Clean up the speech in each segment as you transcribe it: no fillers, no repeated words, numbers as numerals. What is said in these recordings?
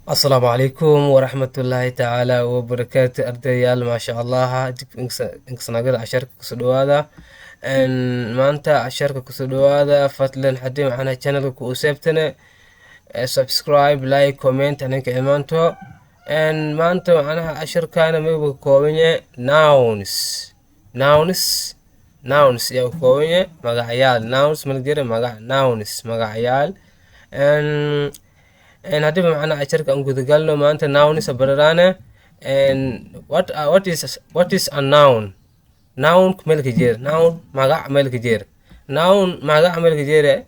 Asalaamu calaykum waraxmatullaahi tacaala wabarakaatu. Ardayaal, maasha Allah, inkasnagada casharka kusoo dhawaada. Maanta casharka kusoo dhawaada. Fadlan haddii macnaha channelka ku useebtane, subscribe, like, comment aninka imaanto. Maanta macnaha casharkaana mayba ka kooban yahay nouns. Nouns, nouns ayaa ka kooban yahay, magacyaal. Nouns mal jira magac, nouns magacyaal. Haddiiba macnaha casharka aan gudagalno, maanta nouns bararaane. What is a noun? Noun melka jeer, noun magac melka jeer, noun magac melka jeere.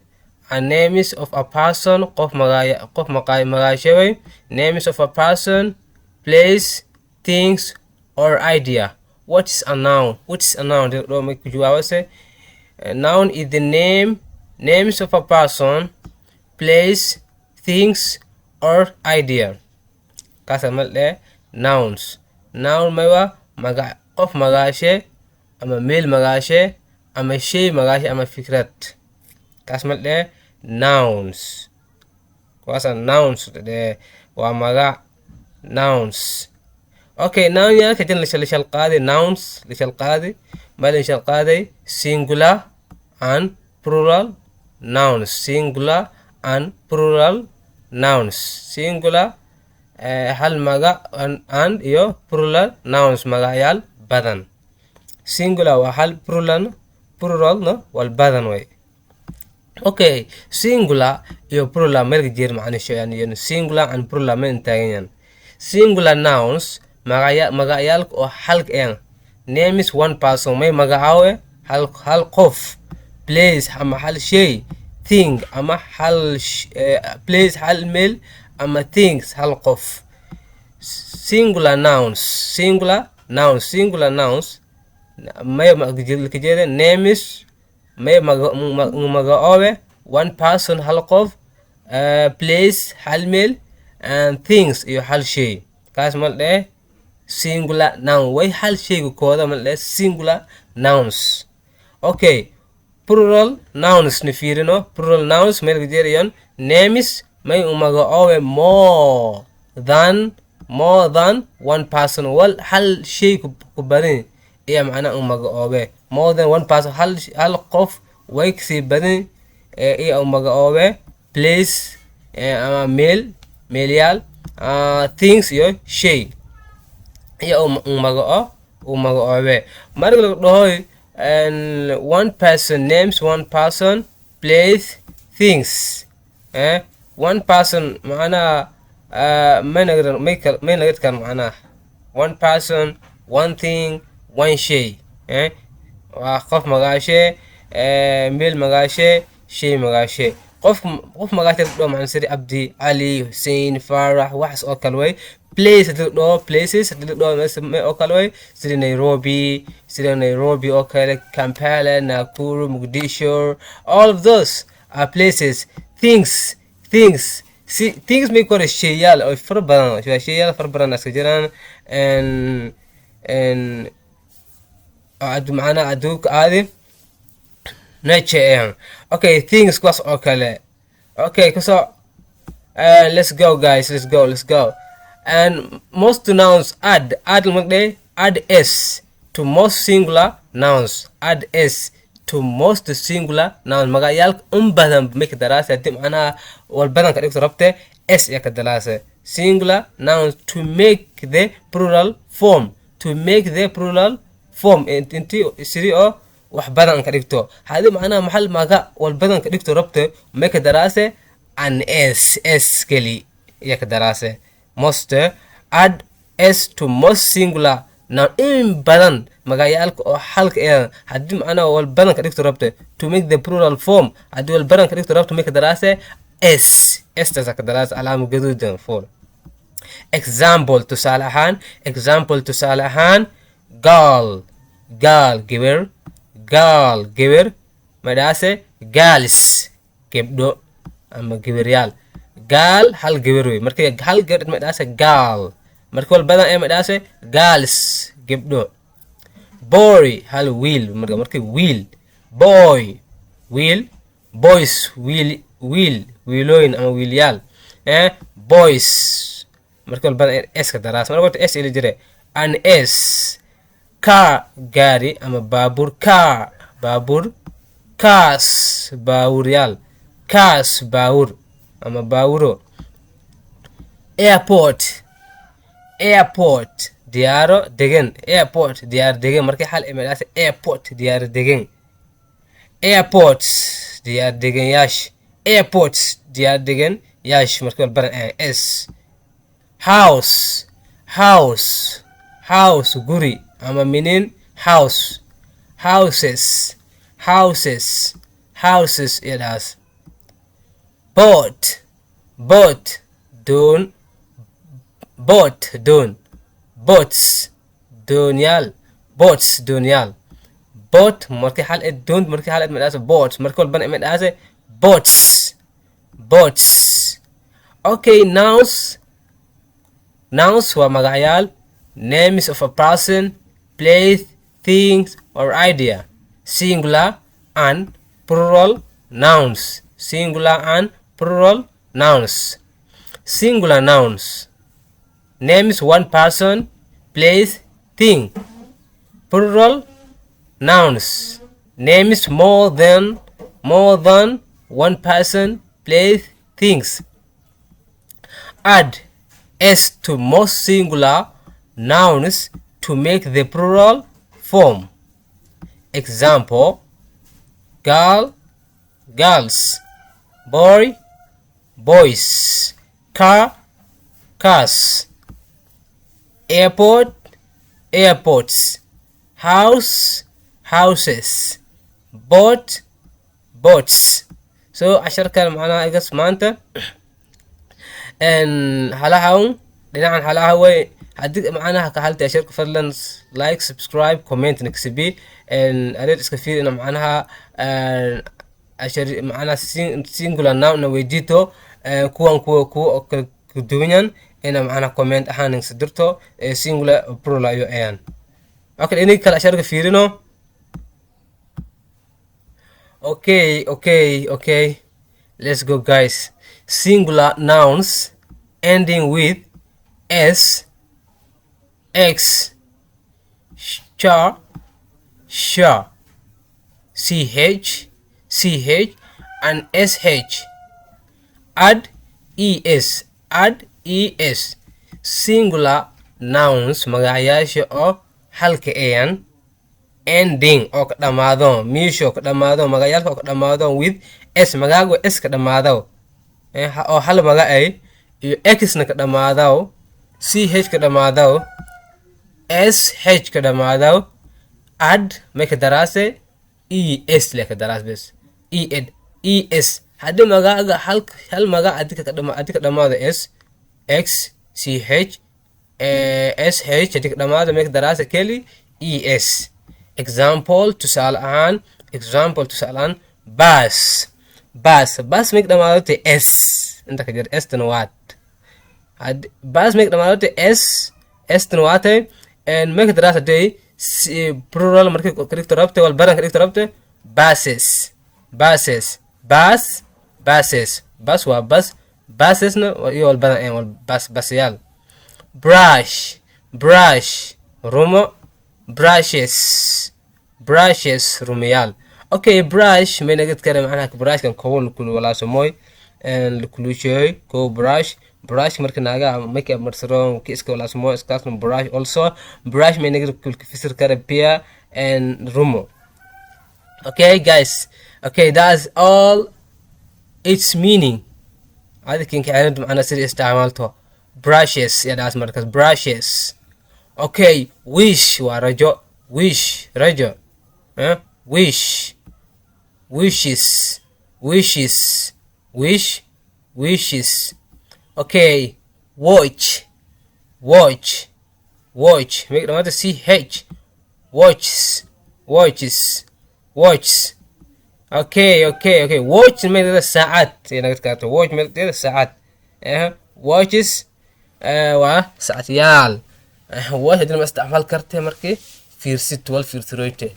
A names of a person, qof magaya, qof maqay magaashaway. Names of a person, place, things or idea. What is a noun? What is a noun? Do ma ku jawaabase. Noun is the names of a person, place, things or idea. Kaasa mal dheh nouns. Noun maywa magac, qof magaashe ama meel magaashe ama shay magaashe ama fikrad. Kaas mal dheh nouns. Kuwaasa nouns dheh, waa magac, nouns. Okay, noun yaalka jan la shal qaaday, nouns la shal qaaday, ma la shal qaaday singular and plural nouns. Singular and plural nouns. Singular, hal magac, and iyo plural nouns, magacyaal badan. Singular waa hal, plural, pluralna wal badan way. Okay, singular iyo plural melka jeer macnisho yani singular and plural ma intaagan. Singular nouns, magacyaalka oo halka een, names one person, may magacaawe hal qof, place ama hal shay, thing ama hal place, hal meel, ama things, hal qof. Singular nouns, singular nouns, singular nouns may jeeda names, may magacoobe one person, hal qof, place, hal meel, and things, iyo hal shay. Kaas ma la dhehe singular noun. Way hal shayga kooda ma la dhehe singular nouns. Okay, plural nouns ni fiirino. Plural nouns meel jeerayan names may magacoobe more than one person, wal hal shay ku badan iya macnaha u magacoobe more than one person, hal qof way kasii badan iya u magacoobe place, ama meel, meelyaal, things iyo shay iyo u magacoobe. Marka lagu dhaho one person, names one person, place, things, one person macnaha may nagadkan macnaha one person, one thing, one shay, waa qof magaashe, meel magaashe, shay magaashe. Qof magaashe dhaho macna sida Abdi, Ali, Hussein, Farax, waxaas oo kale way. Place hadii la dhaho, places hadii la dhaho, oo kale way, sida Nairobi oo kale, Kampala, Nakuru, Mogadishu, all of those are places. Things, things, si things may kore shayyaal oo fara badan, waa shayyaal fara badan iska jiraan and macnaha adduunka aadi nature eh. Okay, things kuwaas oo kale. Okay, kusoo let's go guys, let's go, let's go. And most nouns add magde add s to most singular nouns. Add s to most singular nouns. Magacyaalka un badan may ka daraasa hadii macnaha wal badan ka dhigto rabte, s iya ka daraasa singular nouns to make the plural form, to make the plural form, intii sidii oo wax badan ka dhigto. Hadii macnaha maxal maga wal badan ka dhigto rabte, may ka daraase an s, s keli iya ka daraase. Most, add s to most singular noun, in badan magacyaalka oo halka ee haddii macnaha wal badan ka dhigto rabte, to make the plural form, haddii wal badan ka dhigto rabte, may ka daraase s, s taasa ka daraase, calaama gaduudan. For example, tusaale ahaan, example, tusaale ahaan, girl, girl, gabar, girl, gabar, madhaase girls, gabdho ama gabaryaal. Girl hal gabar wey. Marka hal gabar madhaase girl, marka wal badan ee madhaase girls, gabdho. Boy, hal wiil. Marka wiil, boy, wiil, boys, wiil, wiil, wiilooyin ama wiilyaal, boys. Marka walbana s ka daraas, marka horta s ila jire an s. Car, gaari ama baabuur. Car, baabuur. Cars, baabuuryaal. Cars, baabuur ama baawuro. Airport, airport, diyaaro degan. Airport, diyaar degan. Markii hal imadaas, airport, diyaar degan. Airports, diyaar deganyaasha. Airports, diyaar degan yaash. Markii walbana s. House, house, house, guri ama minin. House, houses, houses, houses iyadaas. Boat, boat, doon. Boat, doon. Boats, doonyaal. Boats, doonyaal. Boat markii hal ed, doon markii hal ed madhaase boat, markii walbana madhaase boats, boats. Okay, nouns. Nouns waa magacyaal. Names of a person, place, things or idea. Singular and plural nouns. Singular and plural nouns. Singular nouns names one person, place, thing. Plural nouns names more than one person, place, things. Add s to most singular nouns to make the plural form. Example: girl, girls; boy, boys; car, cars; airport, airports; house, houses; boat, boats. So casharkan macnaha igas maanta halahan dhinacan halaha way. Haddii macnaha ka halta casharka, fadlan like, subscribe, comment nagsibi. Areer iska fiir ina macnaha cashar macnaha singular noun na weydiito, kuwan kuwa kala duwanyan ina macnaha comment ahaan nagsi dirto, singular, plural ayo ayaan. Okay, ini kala casharka fiirino. Okay, let's go, guys. Singular nouns ending with s, x, ch, sh, ch, ch and sh add es. Add es. Singular nouns, magacyaasha oo halka ayan, ending oo ka dhamaado, miisho ka dhamaado, magacyaalka oo ka dhamaado with s, magaago s ka dhamaado oo hal maga ay, iyo x na ka dhamaado, ch ka dhamaado, sh ka dhamaado, add may ka daraase? Es le ka daraas bes, e e s. Haddii magaaga hal hal magac haddii ka dhamaado s, x, ch, sh, haddii ka dhamaado, may ka daraase? Keli e s. Example, tusaale ahaan. Example, tusaale ahaan: bus, bus. Bus may ka dhamaado te s, inta ka jir s tan waat. Bus may ka dhamaado te s, s tan waate. And may ka daraas hadii plural markii ka dhigto rabte, wal baran ka dhigto rabte: buses, buses. Bus, buses. Bus waa bus, busesna iyo wal badan wal bus, basyaal. Brush, brush, rumo. Brushes, brushes, rumiyaal. Okay, brush may nagad kare macnaha brushkan kobo lukulu walaasomoy lukulushooy ko brush. Brush marka naaga makeup marsaro ki iska walaasomoy iskaasna brush. Also brush may nagad kulkifisir kare pia and rumo. Okay guys, okay, that's all its meaning. Adinka xeeranta macnaha sida isticmaalto brushes yadaas markaas brushes. Okay, wish waa rajo. Wish, rajo. Wish, wishes, wishes. Wish, wishes. Okay, watch, watch, watch make dhamaata ch. Watches, watches, watches. Okay, watch make saacad nagad karto. Watch make saacad. Watches waa saacadyaal. Watch hadii ma isticmaal kartee markii fiirsid wal fiirsiroyte,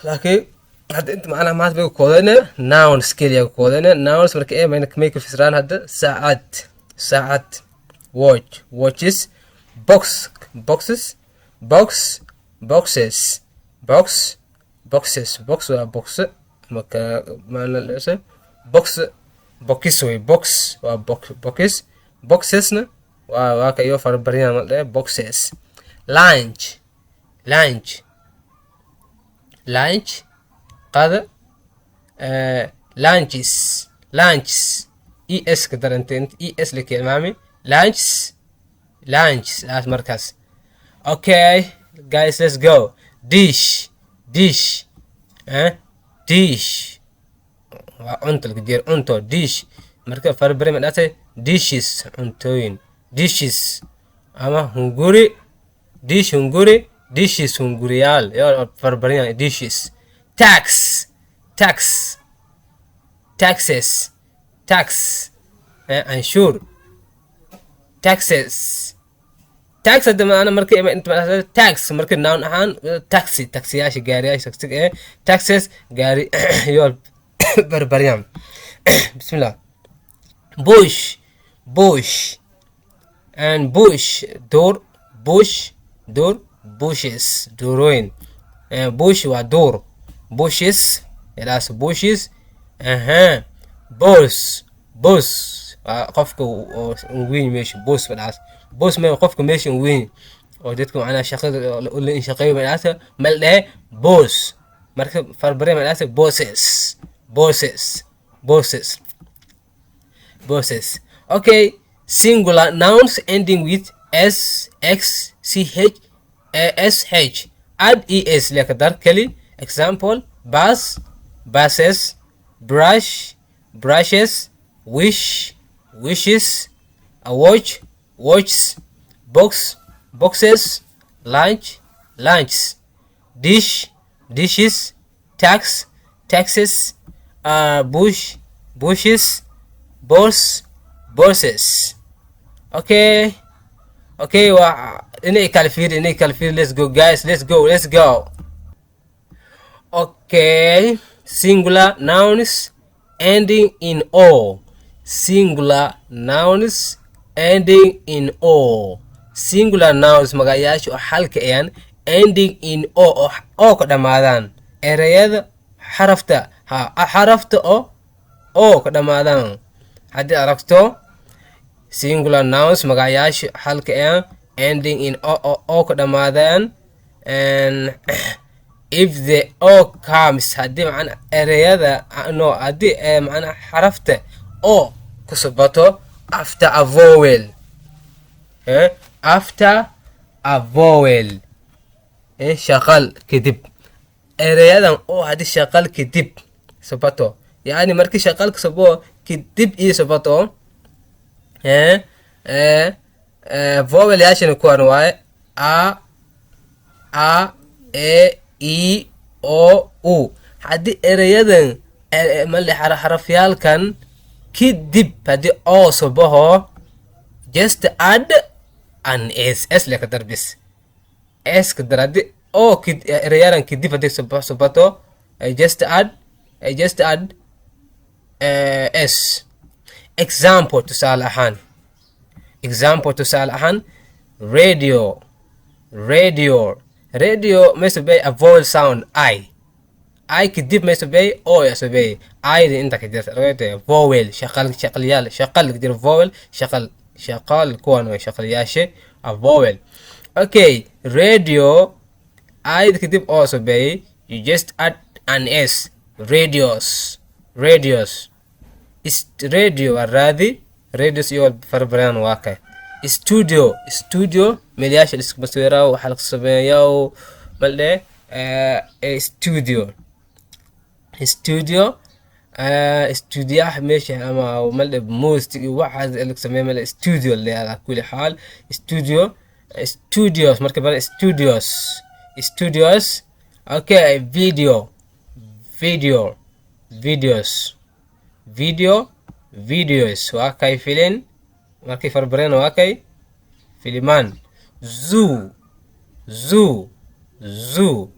laakiin hadda inta macnaha maanta bay koodane nouns keliya koodane. Nouns marka ee mayna may ka fisiraan hadda saacad, saacad. Watch, watches. Box, boxes. Box, boxes. Box, boxes. Box waa box marka maana box, boxes way. Box waa box, boxes. Boxesna waa ka iyo farabadan ma dhahe boxes. Lunch, lunch, lunch qada. Lunches, lunches, es ka darante, es la kelmaami. Lunches, lunches aas markaas. Okay guys, let's go. Dish, dish, eh, dish waa cunto laga jeer, cunto, dish. Marka farbare ma dhaatay dishes, cuntooyin, dishes ama hunguri. Dish hunguri, dishes hunguriyaal yo farbarin dishes. Tax, tax, taxes, tax, canshuur. Taxes, tax. Hadda maana marka inta tax marka noun ahaan taxi, taxiyaasha, gaariyaasha taxiga ee taxes gaari yo barbaryan. Bismillah. Bush, bush and bush duur. Bush duur, bushes duurooyin. Bush waa duur, bushes ilaas bushes. Aha, boss, boss waa qofka oo weyn meesha. Boss fadhaas, boss me qofka meesha weyn oo dadka macnaha shaqada in shaqeeyo madhaas mel dhehe boss. Marka farbare madhaas bosses, bosses, bosses, bosses. Okay, singular nouns ending with s, x, c, h, a, s, h, add es leka dar keli. Example: bus, buses; brush, brushes; wish, wishes; a watch, watches; box, boxes; lunch, lunches; dish, dishes; tax, taxes; bush, bushes; boss, bosses. Okay, waa inay kala fiiri, inay kala fiiri. Let's go guys, let's go, let's go. Okay, singular nouns ending in o. Singular nouns ending in o. Singular nouns, magacayaasha oo xalka ayaan ending in o, oo ka dhammaadaan ereyada xarafta ha xarafta oo ka dhammaadaan. Haddii aragto singular nouns, magacayaasha xalka ayaan ending in o, oo ka dhammaadaan, and if the o comes, haddii macna ereyada no haddii macna xarafta o ku subato after a vowel, after a vowel, shaqal kadib, ereyadan oo haddii shaqal kadib subato, yani markii shaqalka subo kadib iyo subato, vowel yaashana kuwan waaye: a, e, i, o, u. Haddii ereyadan male xarafyaalkan kadib haddii oo subaho, just add an s, s leka darbis, s ka dar. Haddii oo ereyadan kadib haddii subato, just add s. Example, tusaale ahaan. Example, tusaale ahaan: radio, radio. Radio may a vowel sound i. I kadib may sabay o ya sabay i inta ka jirta ragayte vowel, shaqal, shaqalyaal, shaqal ka jira, vowel, shaqal, shaqal kuwan way shaqalyaashe, a vowel. Okay, radio, i kadib o sabay, you just add an s. Radios, radios. Radio waa raadi, radios iyo farabadan waa kay. Studio, studio meelayaasha la isku sawiraayo, waxaa laga sameeyaa maldhe studio, studio, studiyaha meesha ama maldhe music iyo waxaas laga sameeya male studio le. Ala kulli xaal, studio, studios marka badan, studios, studios. Okay, video, video, videos, video, videos waa kay. Filin markay farbareen waa kay filimaan. Zoo, zoo, zoo,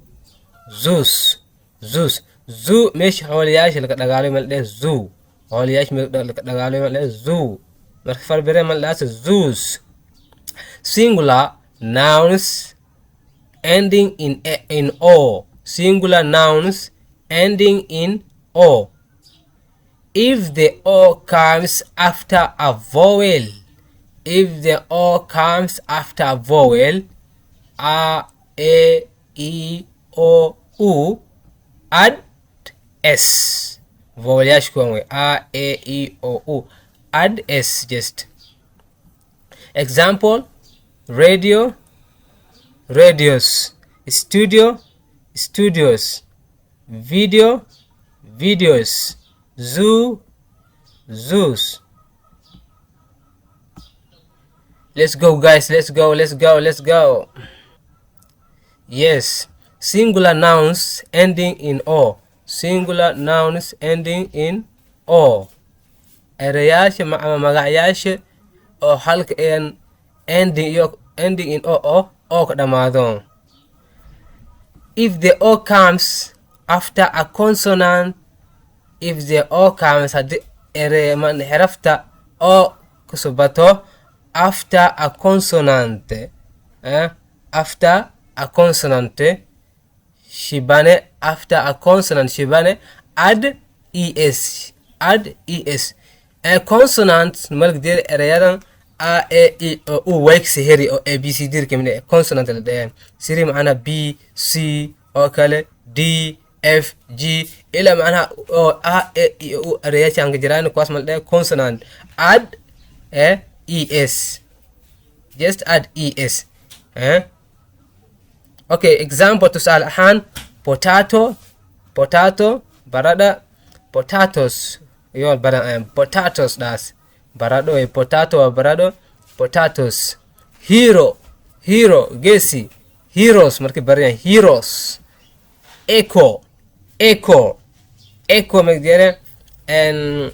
zoos, zoos. Zoo meesha xoolayaasha laga dhagaalo ma la zoo, xoolayaasha meel laga dhagaalo ma la zoo. Marka farbareen ma la zoos. Singular nouns ending in o. Singular nouns ending in o. If the o comes after a vowel, if the o comes after a vowel, a, e, i, o, u, add s. Vowel-yaasha kuwan wey: a, e, i, o, u, add s. Just example: radio, radios; studio, studios; video, videos; zoo, zoos. Let's go, guys. Let's go, let's go, let's go. Yes, singular nouns ending in o. Singular nouns ending in o, erayaasha ama magacyaasha oo halka een ending iyo ending in o oo ka dhamaado. If the o comes after a consonant, if the o comes, haddii ere xerafta o kusubato, after a consonant, after a consonant shibane, after a consonant shibane, add es, add es. A consonant malgdeer erayadan a, e, i, o, u waygsi heri oo a, b, c, d kamid ah consonant la dhahay siri, macnaha b, c oo kale, d, f, g ilaa macnaha oo a, e, i, o, u erayaasha aan ka jiraan, kuwaas ma la dhahay consonant. Add es, just add es, eh? Okay, example, tusaale ahaan: potato, potato, baradha; potatoes iyo badan, potatoes dhaas baradho way, potato waa baradho, potatoes. Hero, hero, geesi; heroes markay baranayaan, heroes. Echo, echo, echo magdere en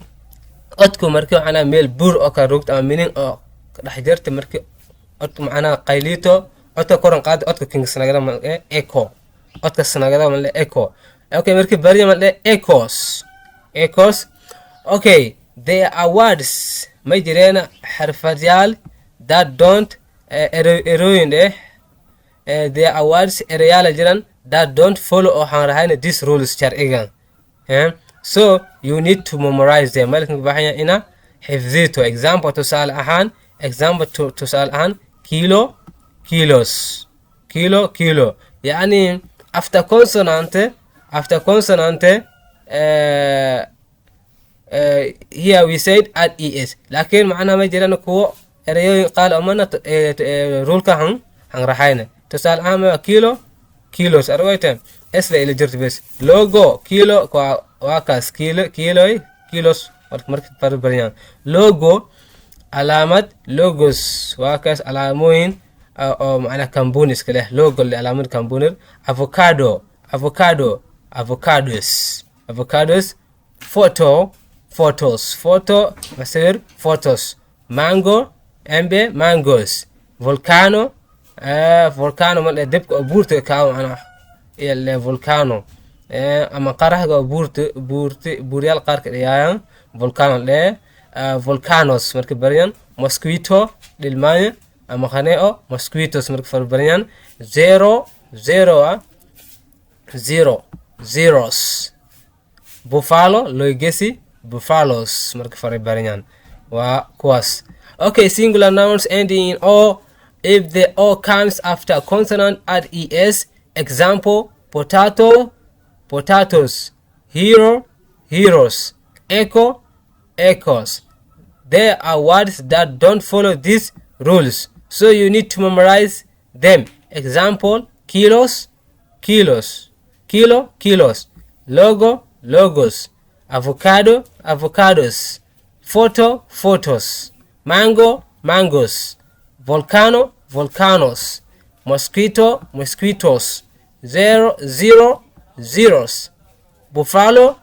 codku markii macnaha meel buur oo kala rogto ama minin oo dhex jirta, markii codku macnaha qayliito, codka koran qaada, codka kingasnagada ma echo, codka snagada ma echo. Okay, markii bariya ma echoes, echoes. Okay, there are words, ma jireen xirfadyaal, that don't, erooyin there are words, erayaala jiran, that don't follow, oo waxaan rahayna, these rules, sharcigan, eh? So you need to memorize them, malkan baahan ina xifdito. Example, tusaale ahaan, example, tusaale ahaan: kilo, kilos; kilo, kilo. Yani after consonant, after consonant, here we said add es, laakiin macnaha ma jiraan kuwo erayooyin qaal omana rule-ka han raxayna. Tusaale ahaan ma kilo, kilos arwayta s la ila jirto bes. Logo, kilo, waa kaas kilo, kiloy, kilos marka barbaryaan. Logo, calaamad; logos, waa kaas calaamooyin oo macnaha kambuni iska leh, logo le, calaamad kambuni. Avocado, avocado, avocados, avocados. Photo, photos, photo masawir, photos. Mango, embe, mangoes. Volcano, volcano ma debka oo buurta kaa macnaha iyo volcano, ama qaraxga oo buurta buurta buuryaal qaarka dhiyaayan volcano dhe, volcanoes marka baryan. Mosquito, dhilmaanya ama qaneo, mosquitoes marka farbaryan. Zero, zero, ah, zero, zeros. Buffalo, loygesi, buffaloes marka farabaryan. Waa kuwaas. Okay, singular nouns ending in o. If the o comes after a consonant, add es. Example: potato, potatoes; hero, heroes; echo, echoes. There are words that don't follow these rules, so you need to memorize them. Example: kilos, kilos, kilo, kilos; logo, logos; avocado, avocados; photo, photos; mango, mangoes; volcano, volcanoes; mosquito, mosquitoes; zero, zero, zeros; buffalo,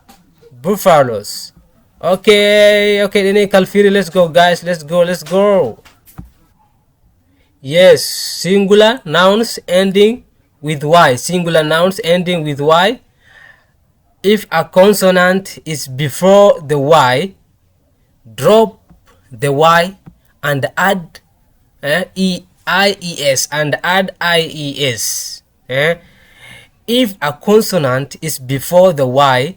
buffaloes. Okay, ini kalfiri. Let's go, guys. Let's go, let's go. Yes, singular nouns ending with y. Singular nouns ending with y. If a consonant is before the y, drop the y and add e ies, and add ies, eh? If a consonant is before the y,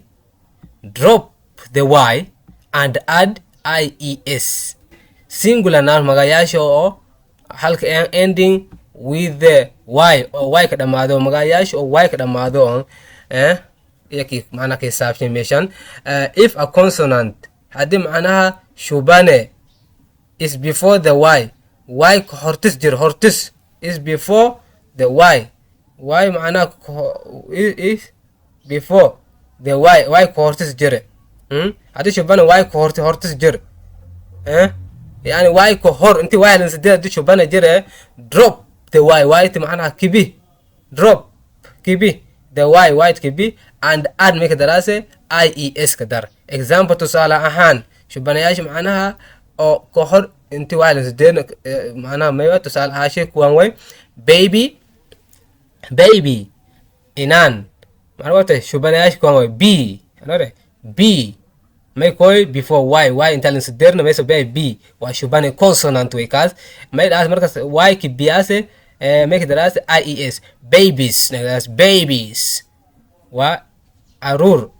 drop the y and add ies. Singular noun, magayaasha oo halka ending with the y oo y ka dhamaado, magayaasha oo y ka dhamaado, eh, iyakii macnaha ka hisaabsan meeshan. If a consonant, haddii macnaha shubane, is before the y, y ka hortis jir, hortis, is before the y, y macnaha is before the y, y ka hortis jire, Haddii shubane y ka horti hortis jir, eh, yani y ka hor inti y lan sideed, haddii shubane jire, drop the y, y ti macnaha kibi, drop, kibi, the y, y kibi, and add, make daraase ies ka dar. Example, tusaale ahaan, shubanayaasha macnaha oo ka hor inti y lan sideed macnaha maywa tusaale ahaashe kuwan way: baby, baby, inan macna wata. Shubanayaasha kuwan way: b anore, b may koy before y, y inta lan sideerna may sobay, b waa shubane, consonant way kaas. May dhaas markaas y ki biyaase, may ka daraase ies. Babies nagadaas, babies waa caruur.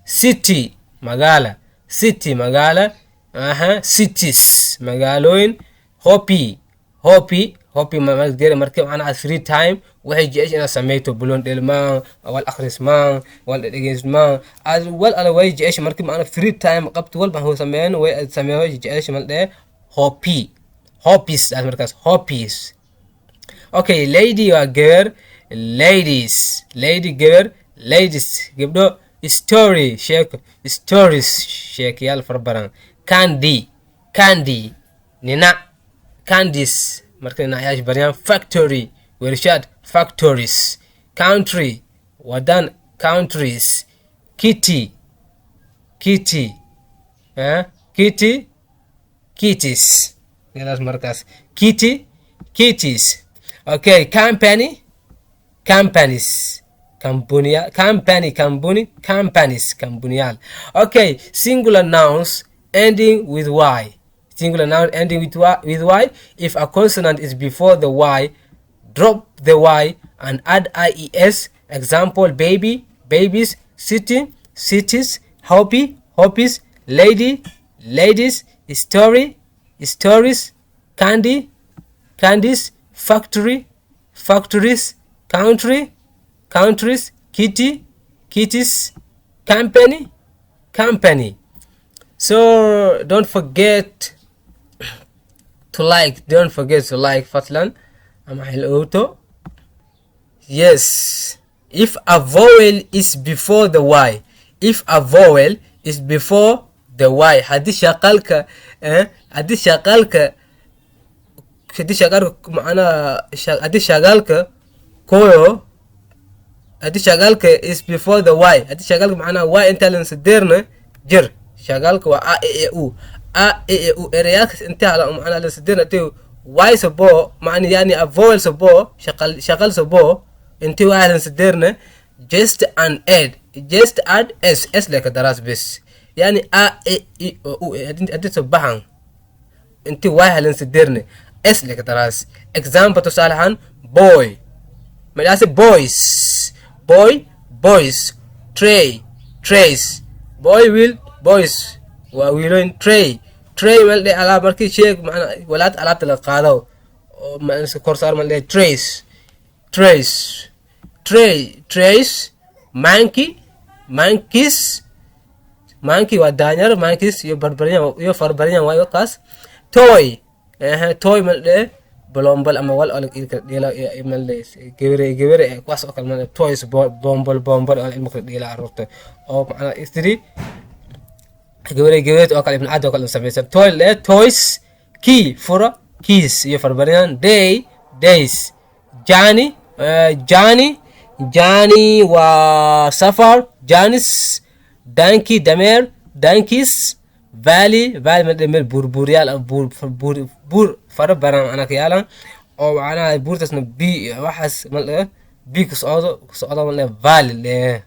City, magaala, city, magaala, aha, cities, magaalooyin. Hobby, hobby, hobby magdere markii macnaha free time waxay jecesha inaad sameyto, bulon dhelmaan, wal akhrismaan, wal dhegeysmaan, aad wal ala way jecesha markii macnaha free time qabto, walba huu sameyn way sameeyo jecesha mal dhee hobby, hobbies aad markaas, hobbies. Okay, lady waa gabar, ladies, lady gabar, ladies gabdho. Story, sheeko, stories, sheekayaal fara badan. Candy, candy, ninac, candies, marka dhinacyaasha baryaan. Factory, wershaad, factories. Country, wadan, countries. Kitty, kitty, eh? Kitty, kitties, yadaas markaas, kitty, kitties. Okay, company, companies, company, company, company, companies, companyyaal. Okay, singular nouns ending with y, singular noun ending with y, with y, if a consonant is before the y, drop the y and add ies. Example: baby, babies; city, cities; hobby, hobbies; lady, ladies; story, stories; candy, candies; factory, factories; country, countries; kitty, kitties; company, company. So don't forget to like, don't forget to like, fadlan ama xil. Yes, if a vowel is before the y, if a vowel is before the y, haddii shaqalka, eh, haddii shaqalka macnaha haddii shaqalka koyo, haddii shaqalka is before the y, haddii shaqalka macnaha y inta lan sideerna jir, shaqalka waa a, e, e, u, a, e, e, u, ereyaalkas inta la macnaha lan sideerna intii y sabo macna, yani a vowel sabo, shaqal, shaqal sabo intii y lan sideerna, just an add, just add s, s leka daraas bes. Yani a, e, i, o, u, haddii soo baxan intii y halan sideerna, s leka daraas. Example, tusaale ahaan, boy madhaase boys, boy, boys; tray, trays, boy wiil, boys waa wiilooyin; tray, tray mal dhe alaab markii sheeg macna walaad alaabta la qaado oo ma kor saar mal dhe trays, trays, tray, trays; monkey, monkeys, monkey waa daanyar, monkeys iyo barbaryan iyo farbaryan waayo kaas. Toy, eh, toy mal dhe bolombol ama wal oo ilka dhila mal dhe gewere gewere kuwaas oo kale mal toys, bombol, bombol oo ilmo kala dhila carruurta oo macnaa istiri gewere gewere oo kale ibn cad oo kale samaysan, toy le, toys. Key, fura, keys iyo farbaryan. Day, days. Journey, journey, journey waa safar, journeys. Donkey, dameer, donkeys. Valley, valley ma meel buurbuuryaal ah, buur buur buur fara badan macnaa ka yaalan oo macnaha buurtaasna bi waxaas ma la bi ku socdo, ku socdo ma la valley le.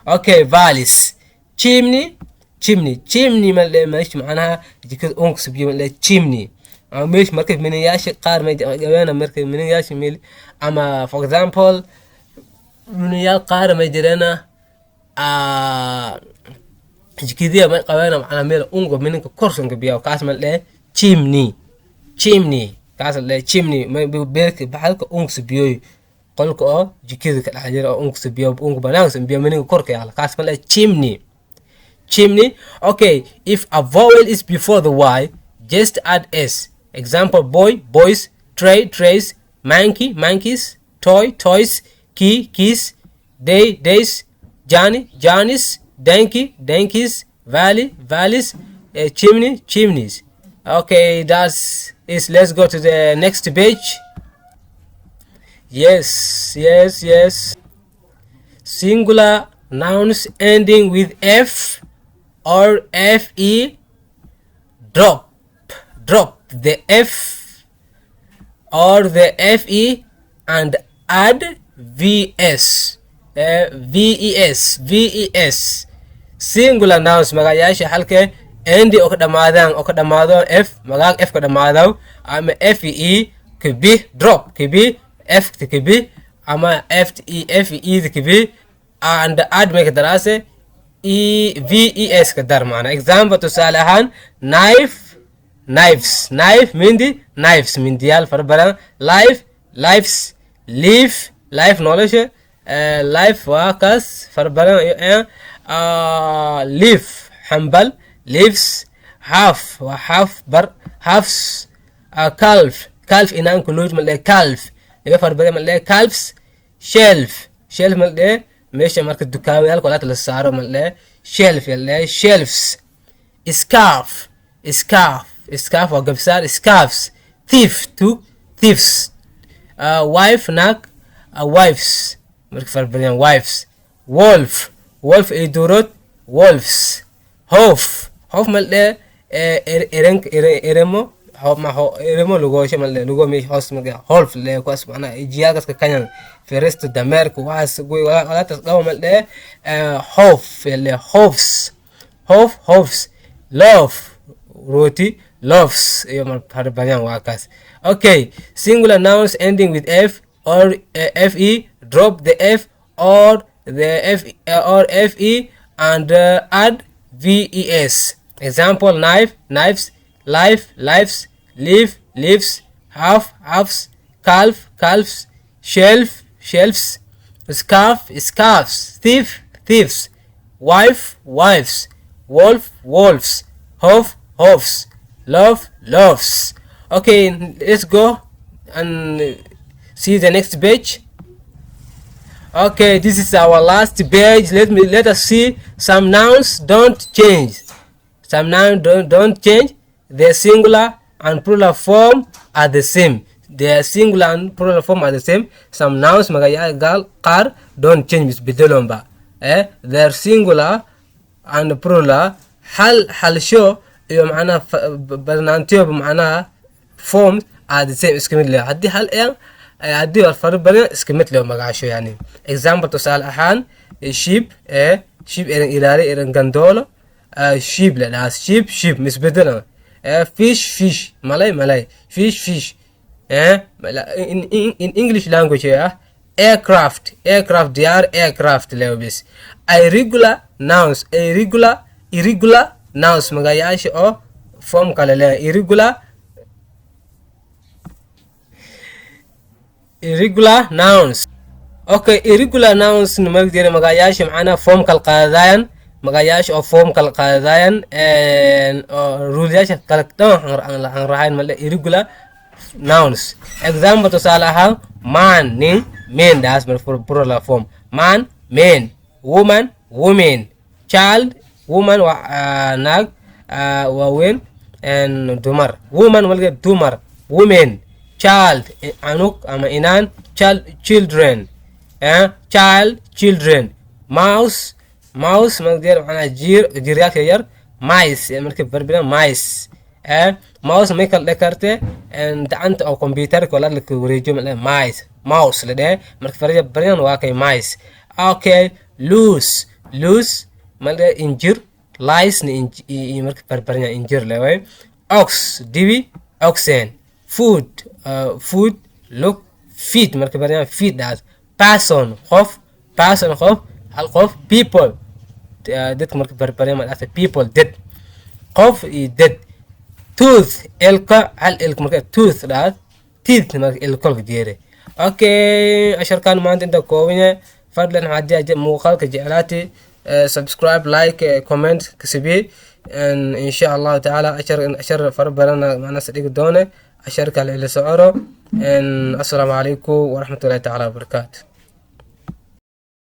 Okay, valleys. Chimney, chimney, chimney ma la meesha macnaha jikada uunka subiyo ma la chimney. Ama meesha marka minayaasha qaar may gabeena, marka minayaasha meel ama, for example, minayaal qaar may jireena jikadiya may qabeena, macnaa meel ungo mininka korsanka biyaa, kaas ma la dhehe chimney. Chimney kaas la dhehe chimney. May beerka baxalka ungsa biyoy, qolka oo jikada ka dhex jira oo ungsa biyo, unga banaanka biyo, mininka korka yaala, kaas ma la dhehe chimney. Chimney. Okay, if a vowel is before the Y, just add S. Example: boy, boys; tray, trays; monkey, monkeys; toy, toys; key, keys; day, days; journey, journeys; donkey, donkeys; valley, valleys; chimney, chimneys. Okay, that's is. Let's go to the next page. Yes. Singular nouns ending with F or FE, drop the F or the FE and add VS, VES, VES. Singular nouns, magayaasha halkee end oo ka dhamaadaan, oo ka dhamaado F, magaag F ka dhamaado ama FE kabi, drop kabi F kabi ama F E F E kabi and add, make daraase E VES ka dar macna. Example, tusaale ahaan: knife, knives. Knife, mindi; knives, mindiyaal fara badan. Life, lives; leaf, life, nolosha. Life waa kaas fara badan. Leaf, xambal; leaves. Half waa half, bar; halves. Calf, calf, inaanku nuuj ma dhahe calf, iga fara badan ma dhahe calves. Shelf, shelf ma dhahe meesha marka dukaamayaalka walaata la saaro ma dhahe shelf ya dhahe shelves. Scarf, scarf, scarf waa gabsaar; scarves. Thief, tuug; thieves. Wife, naag; wives, marka fara badan wives. Wolf, wolf, ay duurod; wolves. Hoof, hoof ma dhahe eremo ma eremo lugoosho ma dhahe lugo meesha hoos ma holf le kuwaas, macnaha jiyaalkaas ka kanyan feresta dameerka waxaas walaataas dhabo ma dhahe hoof le hoofs, hoof, hoofs. Loaf, rooti; loaves. Iyo fara badan waa kaas. Okay, singular nouns ending with F or FE, drop the F or the F or FE and add VES. Example: knife, knives; life, lives; leaf, leaves; half, halves; calf, calves; shelf, shelves; scarf, scarves; thief, thieves; wife, wives; wolf, wolves; hoof, hoofs; loaf, loaves. Okay, let's go and see the next page. Okay, this is our last page. Let us see some nouns don't change. Some nouns don't change. Their singular and plural form are the same. Their singular and plural form are the same. Some nouns, magayaal qaar, don't change, isbedelonba. Their singular and plural, hal halsho iyo macnaha badnaantiyoba, macnaha forms are the same, iska mid leh. Haddii hal een, haddii fara badan, iska mid leh magaasho yani. Example, tusaale ahaan: sheep, sheep, eran ilaali, eran gandoolo, sheep la dhahaa, sheep, sheep misbedelan. Fish, fish, malay, malay; fish, fish. In English language, aircraft, aircraft, diyaar, aircraft lewbis. Irregular nouns, irregular, irregular nouns, magayaasha oo form kale leh, irregular, irregular nouns. Okay, irregular nouns nimagdira magayaasha macnaha form kala qaadayaan, magayaasha oo form kala qaadayaan oo ruleyaasha kala dhan aan rahayn male, irregular nouns. Example, tusaale ahaan: man, nin; men, daas mar plural form: man, men; woman, women; child, woman waa naag, waaweyn, dumar, woman walga dumar, women; child, anug ama inaan; child, children, child, children. Mouse, mouse magdeer macnaha jiir, jiiryaalka yar, mice marka barbina mice. Mouse may kala dhe karte gacanta oo computerka wala la wareejiyo ma mice, mouse la dhehe marka farja baryan waa kay mice. Okay, loose, loose ma dhe injir, lice na marka barbarnya injir le way. Ox, dibi; Oxen, foot, foot, lug, feet. Marka bariyaan feet dhaas. Person, qof. Person, qof, hal qof. People, dadka. Marka barbariyaan ma dhahda people, dad, qof iyo dad. Tooth, ilka, hal ilka. Marka tooth dhaad, teeth marka ilkolka jeere. Okay, casharkan maanta inta kooban yahay. Fadlan haddii aad muuqaalka jeclaatay, subscribe, like, comment kasabiyey. Insha Allahu tacaala cashar fara badan macnaha dhigi doone. Cashar kale ila socoro. Assalaamu calaykum waraxmatullahi tacaala wabarakaatu.